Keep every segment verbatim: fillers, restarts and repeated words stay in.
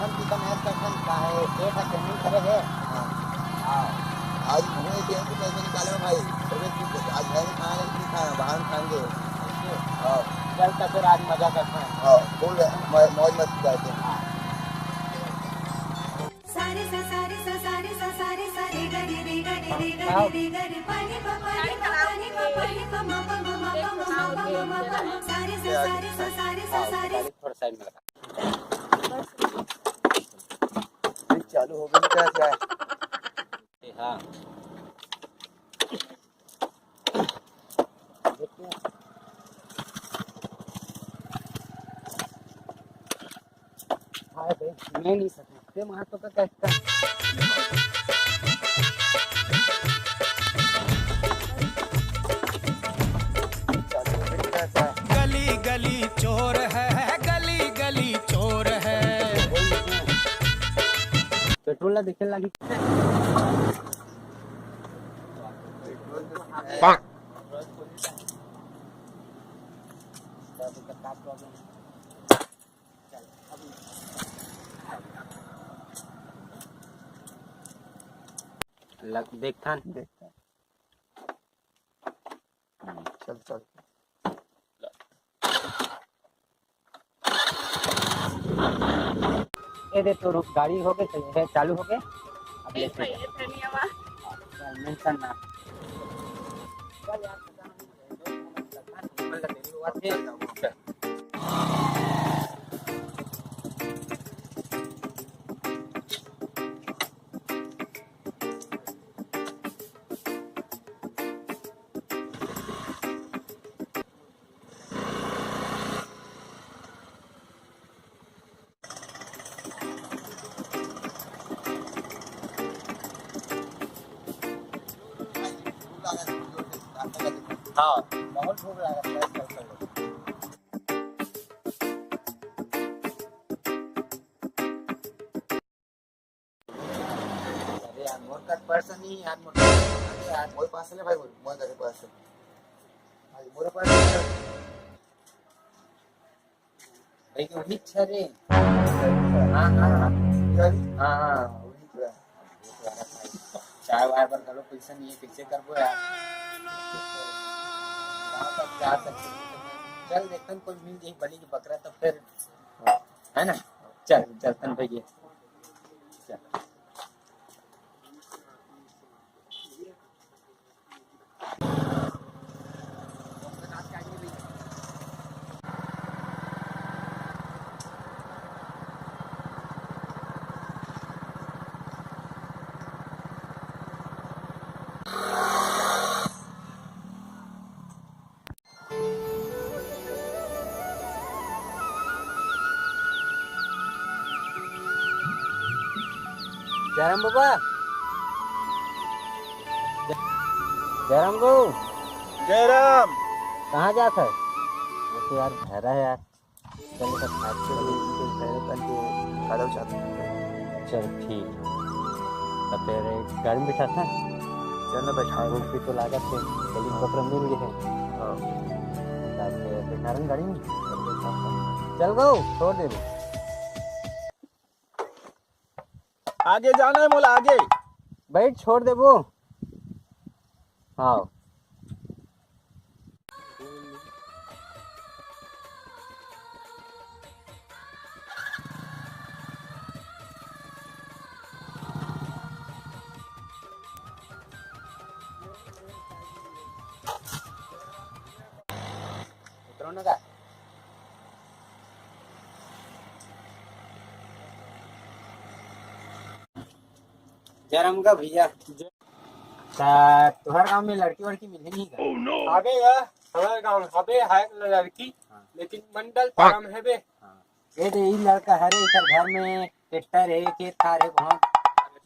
हम कितना मैच करथन, का है, एक है पेमेंट करे है। हाँ। हाँ। आज हमें एक पेमेंट पैसे निकाले हो भाई, तबीयत ठीक है। आज घर में खाना नहीं खाना, बाहर में खाएंगे। हाँ। चल तो फिर आज मजा करते हैं। हाँ, फुल मौ-, मौज मस्ती करते हैं। हाँ। सारे सा, सारे सा, सारे सा, सारे सा, रे गा रे, रे गा रे, रे गा रे, रे गा रे, पा नी पा, पा नी पा, पा नी पा, पा नी पा, मा पा मा, मा पा मा, मा पा मा, मा पा मा, सारे सा, सारे सा, सारे सा, सारे सा। थोड़ा साइड में लगा। चालू हो गई क्या, क्या है? हाँ। हाय बे, मैं नहीं सकता। ते मार तो का, का, का। गली गली चोर है, गली गली चोर है। पेट्रोल ला देखे लागी। लग, देखथन। देखथन। चल, चल। ए दे, तो रुक, गाड़ी हो गए, तो ये चालू हो गए। अब एक लेते हैं। चल, मेंशन ना। चल यार, पता नहीं, देरी हुआ थे। हाँ, बहुत भूख लागत है, चल, चल। अरे यार, मोर कट पर्स नहीं यार, मोर कट पर्स नहीं यार, मोर पास ले भाई, मोर, मोर कट पर्स। भाई, मोर पास ले। भाई, के वही छ रे। हाँ, हाँ, हाँ। हाँ, हाँ, वही पूरा। चाय वाय बर घलो पइसा नहीं है, कैसे करबो यार? कहाँ तक जा सकते हैं? चल, देखन कोई मिल जाही बलि के बकरा, तब फिर, है ना? चल, चलतन भैया। चल। जयराम बाबा, जयराम गो। जयराम। कहाँ जात है? अरे यार, घर है यार। चल, सब खाते हैं। चलो, चल, चल, चल, खा लो, चाय। चल, ठीक। तो फिर गाड़ी में बिठा था? चल ना, बैठा। भूख भी तो लागत है, चल, हाँ। बकरा मिल गए हैं। हाँ। तो फिर बैठा रहे गाड़ी में। चल, बैठा था। चल गो, छोड़ दे। आगे जाना है मोला, आगे। बैठ, छोड़ देबो। हाँ। उतरो ना का? जयराम का भैया। ता तुहर गांव में लड़की वड़की मिलही नहीं का? हाबे गा, हमर गांव हाबे है लड़की, हाँ। लेकिन मंडल पारा में हेबे। हाँ। ये तो ई लड़का हरे, एकर घर में ट्रैक्टर है, खेत खार है, बहुत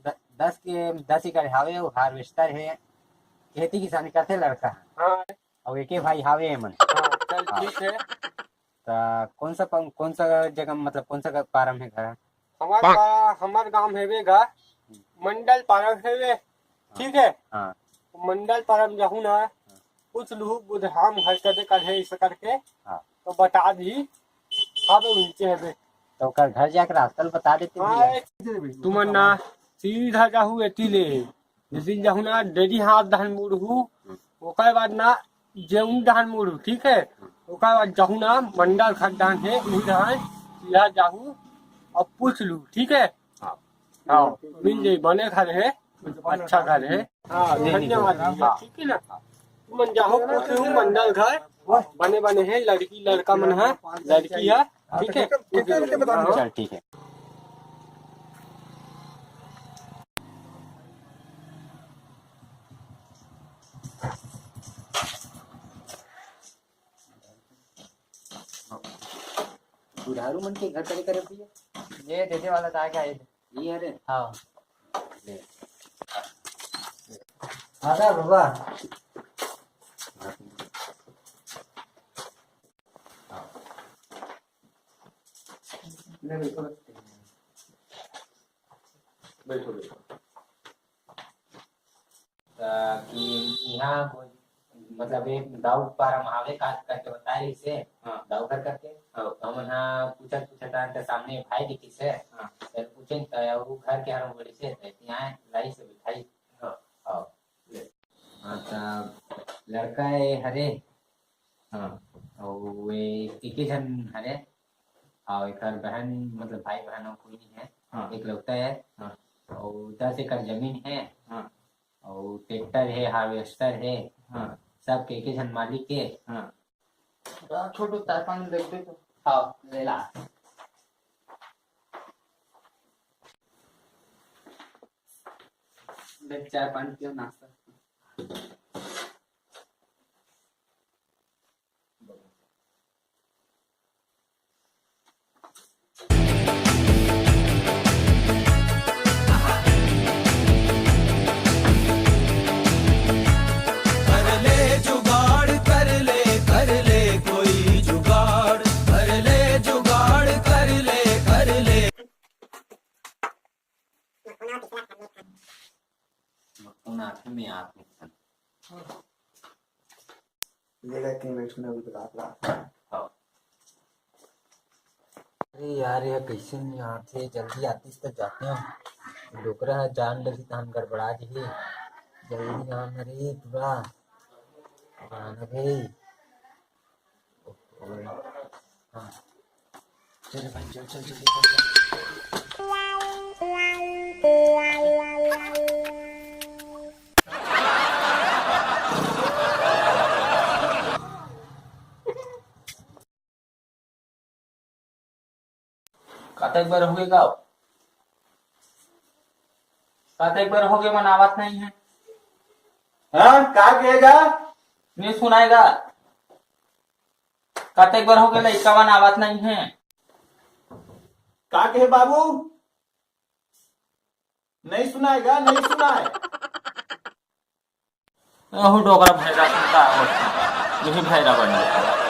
द-, दस के, दस एकड़ हावे, वो हार्वेस्टर है, खेती किसानी करथे लड़का। हाँ। अउ एके भाई हावे एमन। हाँ, चल हाँ। ठीक है। त कौन सा पं-, कौन सा जगह, मतलब कौन सा ग-, पारा में घर है? हमार पारा, हमार गांव हेवे गा, मंडल पारा हेवे, ठीक है? हाँ। मंडल पारा में जाहू ना, पूछ लूहू बुधराम घर कदे कर है, ऐसा करके, हाँ। तो बता दी, हाबे नीचे हेवे। तो ओकर घर जाके रास्ता ल बता देते भैया। तुमन ना सीधा जाहू एती ले, जैसे जाहू ना डेरी हाथ डहन मुड़हू, ओकर बाद ना जेउन डहन मुड़हू, ठीक है? ओकर बाद जाहू ना मंडल घर डहन है, उही डहन सीधा जाहू और पूछ लू, ठीक है? हाँ। हाँ, मिल जाई, बने घर है, अच्छा घर है। हाँ, धन्यवाद भैया, ठीक है ना? तुमन जाहू पूछ लू मंडल घर, बने बने है, लड़की लड़का मन है, लड़की है, ठीक है? चल, ठीक है। बुधारू मन के घर करे करे भैया। ये देते वाला तो आके आए थे। ये अरे। हाँ। आधा बाबा। ले, बैठो, बैठो। बैठो, बैठो। त कि इहाँ कोई, मतलब, एक दाऊ फारम हावे का करके बताए रहिस हे, हाँ। दाऊ घर करके। हाँ। त हमन ह पूछत पूछत आन त सामने भाई दिखिस हे। हाँ। त पूछेन त वो घर के हरम बोलिस हे, त इहाँ लाइस हे भाई। हाँ। हाँ। ले। हाँ, त लड़का ए हरे। हाँ। अउ ए एके झन हरे। हाँ, एकर बहन, मतलब, भाई बहन अउ कोई नहीं है। हाँ। एकलौता है। हाँ। अउ दस एकड़ जमीन है। हाँ। अउ ट्रैक्टर है, हार्वेस्टर है। हाँ। सब के एके झन मालिक के। हाँ। छोटू, चाय पानी देख दे तो। हाँ, ले ला। ले, चाय पानी पियो, नाश्ता। कर ले जुगाड़, कर ले, कर ले कोई जुगाड़, कर ले जुगाड़, कर ले, कर ले। फोन आथे, मैं आत हूँ। ले लेके बैठू ना, अभी तो रात, रात। हाँ। अरे यार, ये कैसे नहीं आते? जल्दी आतीस त जाते हैं। डोकरा ह जान डरही तहन गड़बड़ा जही। जल्दी आना रे पूरा। आना भाई। हाँ। चल भाई, चल, चल, चल, चल, चल। कतक बार होगे गाँव? कतक बार होगे, मन आवत नहीं है। हाँ, का कहेगा? नहीं सुनाएगा। कतक बार होगे, लइका मन आवत नहीं है। का कहे बाबू? नहीं सुनाएगा, नहीं सुनाए। अहू डोकरा भैरा सुनता आवत है। यही भैरा बन गया।